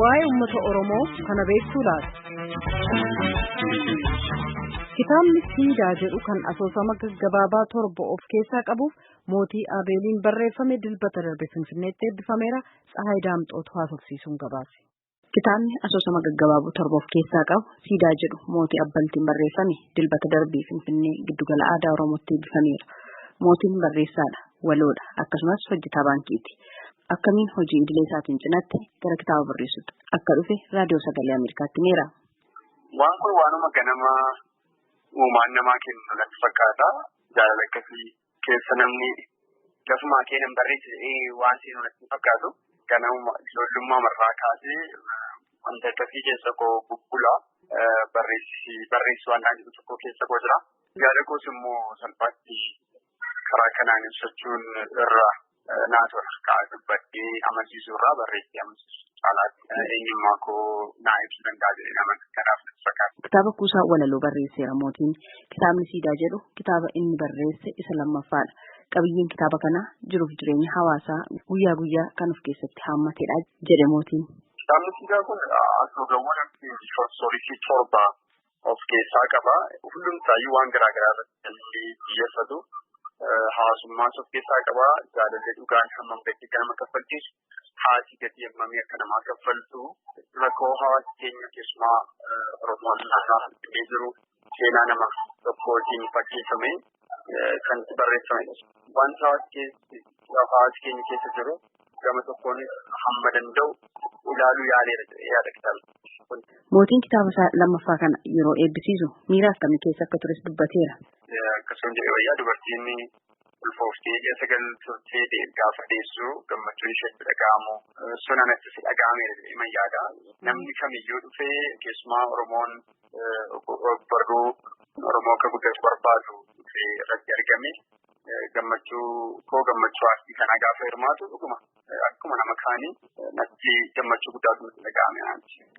Waa'ee uummata Oromoo kana beektuu laata? Kitaabni Siidaa jedhu kan asoosama gaggabaabaa torba of keessaa qabuuf Mootii Abeeliin barreeffame Dilbata darbe Finfinneetti eebbifameera. Tsahaay Daamxootu haasofsiisuun gabaase. Kitaabni asoosama gaggabaaboo torba of keessaa qabu Siidaa jedhu Mootii Abbaltiin barreeffame Dilbata darbee Finfinnee giddugala aadaa Oromootti eebbifameera. Mootiin barreessaadha, waloodha, akkasumas hojjetaa baankiiti. Akkamiin hojii idilee isaatiin cinaatti gara kitaaba barreessutti akka dhufe Raadiyoo Sagalee Ameerikaatti himeera. Waan kun waanuma ganama uumaan namaa kennu natti fakkaata. Jaalala akkasii keessa namni lafumaa kennan barreesse waan seenu natti fakkaatu. Ganama ijoollummaa marraa kaasee wanta akkasii keessa koo bubbula. Barreessu waan jedhu tokko keessa koo jira. Yaada koos immoo salphaatti karaa kanaan ibsachuun irra naa tola. Ka'a dubbadhee amansiisuu irraa barreessee amansiisuu caalaatti eenyummaa koo naa ibsuu danda'a jedhee nama kanaaf natti fakkaata. Kitaaba kuusaa walaloo barreesseera Mootiin. Kitaabni Siidaa jedhu kitaaba inni barreesse isa lammaffaadha. Qabiyyeen kitaaba kanaa jiruuf jireenya hawaasaa guyyaa guyyaa kan of keessatti haammatedha jedhe Mootiin. Kitaabni Siidaa kun asoosamawwan short torba of keessaa qaba. Hundumtaayyuu waan garaa garaa irratti kan inni xiyyeeffatu. Hawaasummaas of keessaa qaba. Jaalallee dhugaan hammam gatii akka nama kaffalchiisu, haati gatii hammamii akka namaa kaffaltu, rakkoo hawaasa keenya keessumaa Oromoon naannoo Finfinnee jiru seenaa nama tokkootiin fakkeeffamee kan barreeffamedha. Wanta hawaasa keenya keessa jiru gama tokkoonis hamma danda'u ilaaluu yaaleera jedhee yaada kitaabni kun. Mootiin kitaaba isaa lammaffaa kana yeroo eebbisiisu miira akkamii keessa akka tures dubbateera. Akkasuma jedhee wayyaa dubartiin ulfooftee ji'a 9 turtee gaafa deessu gammachuun isheetti dhaga'amu sun anattis dhaga'ameera jedhee man yaada. Namni kamiyyuu dhufee keessumaa Oromoon barruu Oromoo akka guddatu barbaadu dhufee irratti argame gammachuu koo gammachuu aartii kanaa gaafa hirmaatu dhuguma akkuma nama kaanii natti gammachuu guddaatu natti dhaga'ame.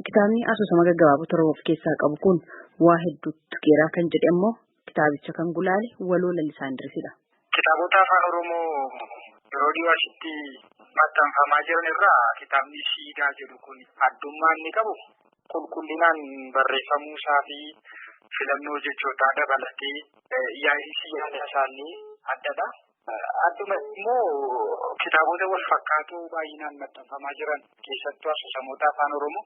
Kitaabni asoosama gaggabaaboo torba of keessaa qabu kun waa hedduutti geeraa kan jedhe immoo kitaabicha kan gulaale Waloo Lalisaa Indiriisidha. Kitaabota afaan Oromoo yeroo dhiyoo asitti maxxanfamaa jiran irraa kitaabni Siidaa jedhu kun addummaa inni qabu qulqullinaan barreeffamuu isaa fi filannoo jechootaa dabalatee yaa'insi yaada isaanii addadha. Adduma immoo kitaabota wal fakkaatoo baay'inaan maxxanfamaa jiran keessattuu asoosamoota afaan Oromoo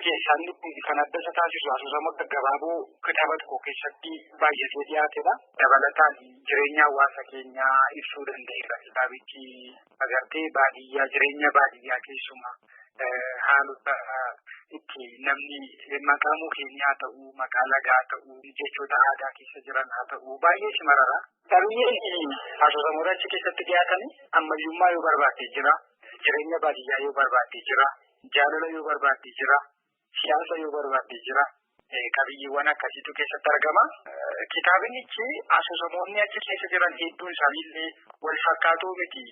keessaan kun kan adda isa taasisu asoosama gaggabaaboo kitaaba tokko keessatti baay'atee dhiyaatedha. Dabalataan jireenya hawaasa keenyaa ibsuu danda'eera. Kitaabichi agartee baadiyyaa jireenya baadiyyaa keessumaa haalota itti namni maqaa mukeenii haa ta'u, maqaa lagaa haa ta'u, jechoota aadaa keessa jiran haa ta'u baay'ee si marara. Qabiyyeen asoosamoota achi keessatti dhiyaatan ammayyummaa yoo barbaadde jira, jireenya baadiyyaa yoo barbaadde jira, jaalala yoo barbaadde jira, siyaasa yoo barbaadde jira. Qabiyyeewwan akkasiitu keessatti argama. Kitaabinichi asoosamoonni achi keessa jiran hedduun isaaniillee wal fakkaatoo miti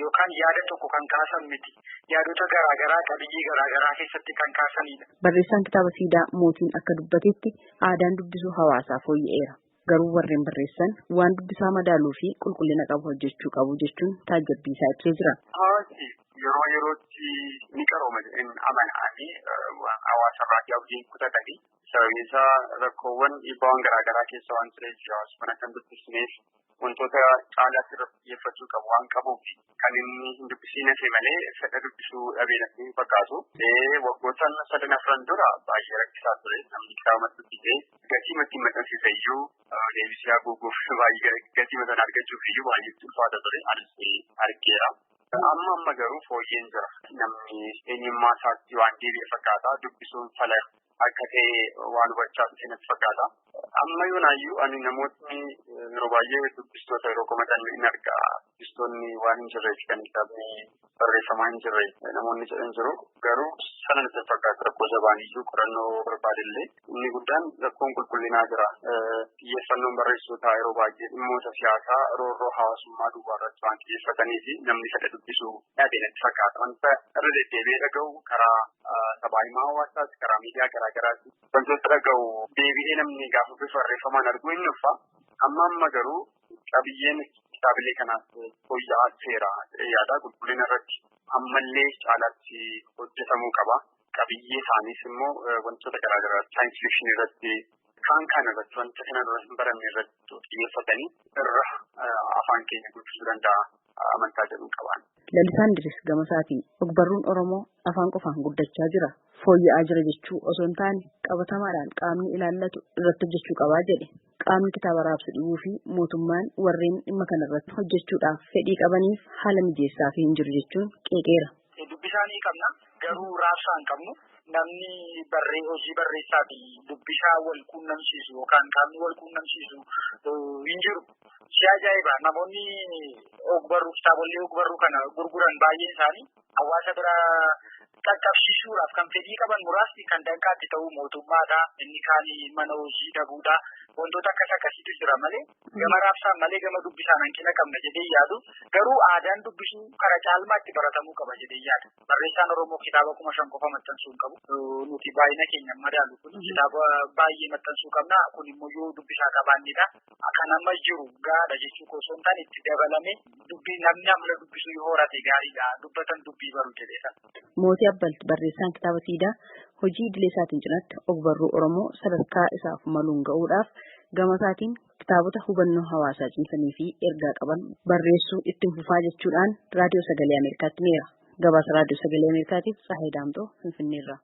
yookaan yaada tokko kan kaasan miti. Yaadota garaagaraa qabiyyee garaagaraa keessatti kan kaasanidha. Barreessaan kitaaba Siidaa Mootiin akka dubbatetti aadaan dubbisuu hawaasaa fooyya'eera. Garuu warreen barreessan waan dubbisaa madaaluu fi qulqullina qabu hojjechuu qabu jechuun taajjabbii isaa ibsee jira. Hawaasni yeroo yerootti ni qarooma jedheen amananii hawaasa irraa abdiin kutatanii sababiin isaa rakkoowwan dhiibbaawwan garaagaraa keessa waan tureef hawaasa kana kan dubbisneef wantoota caalaatti irratti xiyyeeffachuu qabu waan qabuuf kan inni hin dubbisiin hafe malee fedha dubbisuu dhabee natti hin fakkaatu. Waggoottan 3 4 dura baay'ee rakkisaa ture. Namni kitaaba dubbisee gatii ittiin maxxansiise iyyuu deebisee haguuguuf baay'ee gatii sana argachuuf iyyuu baay'ee ulfaata ture. Anis argeera. Amma garuu fooyyeen jira. Namni eenyummaa isaatti waan deebi'e fakkaata. Dubbisuun fala akka ta'e waan hubachaa dhufe natti fakkaata. Amma yoonaayyuu ani namootni yeroo baay'ee dubbistoota yeroo komatan hin arga. Dubbistoonni waan hin jirreef kan kitaabni barreeffamaa hin jirre namoonni jedhan jiru. Garuu sana natti fakkaata. Rakkoo jabaaniyyuu qorannoo barbaadillee inni guddaan rakkoon qulqullinaa jira. Xiyyeeffannoon barreessitootaa yeroo baay'ee dhimmoota siyaasaa roorroo hawaasummaa duwwaa irratti waan xiyyeeffatanii fi namni fedha dubbisuu dhabe natti fakkaata. Wanta irra deddeebi'ee dhaga'u karaa sabaa himaa hawaasaas karaa miidiyaa garaa garaas wantoota dhaga'u deebi'ee namni gaafa bifa barreeffamaan argu inni dhufa. Amma garuu qabiyyeen Kitaabilee kanaaf fooyya'aa seera yaada qulqullina irratti ammallee caalaatti hojjetamuu qaba. Qabiyyee isaaniis immoo wantoota garaagaraa saayinsii fiikshinii irratti kaan irratti wanta kana dura hin baramne irratti xiyyeeffatanii irra afaan keenya guddisuu danda'a amantaa jedhu qaban. Lalisaan Diris Gamasaatiin ogbarruun Oromoo afaan qofaan guddachaa jira. Fooyya'aa jira jechuu osoo hin taane qabatamaadhaan qaamni ilaallatu irratti hojjechuu qabaa jedhe. Qaamni kitaaba raabsu dhibuu fi mootummaan warreen dhimma kanarratti hojjechuudhaaf fedhii qabaniif haala mijeessaa fi hin jiru jechuun qeeqeera. Dubbisaa ni qabna garuu raabsaa hin qabnu. Namni hojii barreessaa fi dubbisaa wal quunnamsiisu yookaan qaamni wal quunnamsiisu hin jiru. Si ajaa'iba namoonni ogbarruu kitaabolee ogbarruu kana gurguran baay'een isaanii hawaasa bira qaqqabsiisuudhaaf kan fedhii qaban muraasni kan danqaatti ta'uu mootummaadha. Inni kaan mana hojii dhabuudha. Wantoota akkas akkasiitu jira malee gama raabsaan malee gama dubbisaan hanqina qabna jedhee yaadu. Garuu aadaan dubbisuu karaa caalmaatti baratamuu qaba jedhee yaada. Barreessaan Oromoo kitaaba 5,000 qofa maxxansuu hin qabu. Nuti baay'ina keenya madaalu kun kitaaba baay'ee maxxansuu qabna. Kun immoo yoo dubbisaa qabaannedha. Kan amma jiru gahaadha jechuu osoo hin taane itti dabalame dubbii namni amala dubbisuu yoo horate gaariidha. Dubbatan dubbii baru jedheesa. Mootii Abbalti barreessaan kitaaba Siidaa hojii idilee isaatiin cinatti ogbarruu Oromoo sadarkaa isaaf maluun ga'uudhaaf gama isaatiin kitaabota hubannoo hawaasaa cimsanii fi ergaa qaban barreessuu ittiin fufaa jechuudhaan Raadiyoo Sagalee Ameerikaatti himeera. Gabaasa Raadiyoo Sagalee Ameerikaatiif Tsahaay Daamtoo Finfinneerraa.